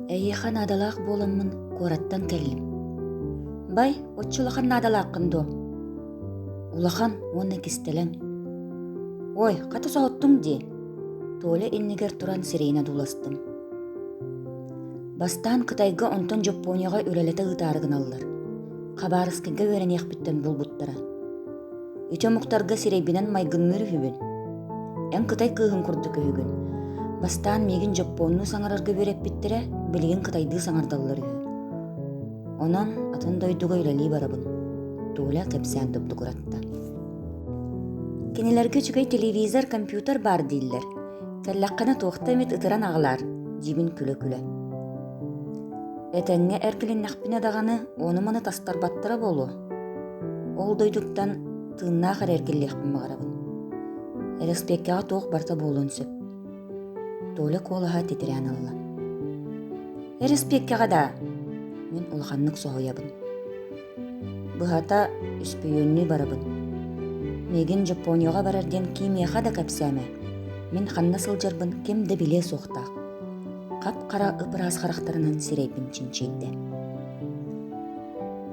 Эйиэхэ наадалаах буоламмын куораттан кэллим. Бай, оччо улахан наадалааххын дуо? Улахан уонна кистэлэҥ. Ой, хата соһуттуҥ дии. Толя иннигэр туран сирэйин одууластым. Бастаан Кытайга онтон Дьоппуонияҕа үлэлэтэ ыытаары гыналлар. Хабаровскайга үөрэниэхпиттэн булбуттара. Ити омуктарга сирэйбинэн майгынныыр үһүбүн. Эн кытай кыыһын курдук үһүгүн. Бастаан миигин дьоппуоннуу саҥарарга үөрэппиттэрэ, билигин кытайдыы саҥардаллар үһү. Онон атын дойдуга үлэлии барабын, Толя кэпсээн добдугуратта. Кинилэргэ үчүгэй телевизор, компьютер баар дииллэр. Кэллэххинэ туохта эмит ытыран аҕалаар, диибин күлэ-күлэ. Этэҥҥэ эргилиннэхпинэ даҕаны ону-маны тастарбаттара буолуо. Ол дойдуттан тыыннаах эрэ эргиллиэхпин баҕарабын. Эрэспиэккэҕэ туох барыта буолуон сөп. Толя куолаһа титирээн ылла. Эрэспиэккэҕэ даа? Мин улаханнык соһуйабын. Быһата, үспүйүөннүү барабын. Миигин Дьоппуоньуҕа барар диэн кимиэхэ да кэпсээмэ. Мин ханна сылдьарбын ким да билиэ суохтаах. Хап-хара ып-ыраас харахтарынан сирэйбин чинчийдэ.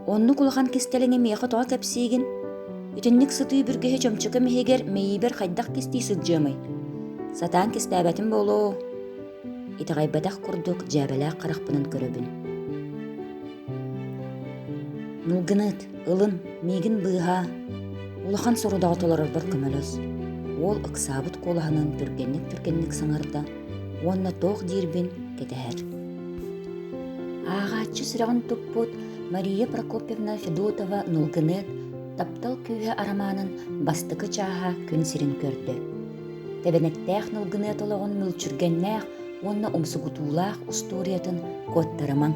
Оннук улахан кистэлэҥи миэхэ тоҕо кэпсиигин? Итинник сытыы бүргэһи чөмчөкөм иһигэр мэйиибэр хайдах кистии сылдьыамый? Сатаан кистээбэтим буолуо. Итэҕэйбэтэх курдук дьээбэлээх харахпынан көрөбүн. Нулгыныт, ылын, миигин быыһаа. Улахан сорудаҕы толорорбор көмөлөс. Уол ыксаабыт куолаһынан түргэнник-түргэнник саҥарда уонна туох диирбин кэтэһэр. Ааҕааччы сүрэҕин туппут Мария Прокопьевна Федотова Нулгынет «Таптал күүһэ» арамаанын бастакы чааһа күн сирин көрдө. Тэбэнэттээх Нулгынет олоҕун мүлчүргэннээх уонна умсугутуулаах устуоруйатын куоттарымаҥ.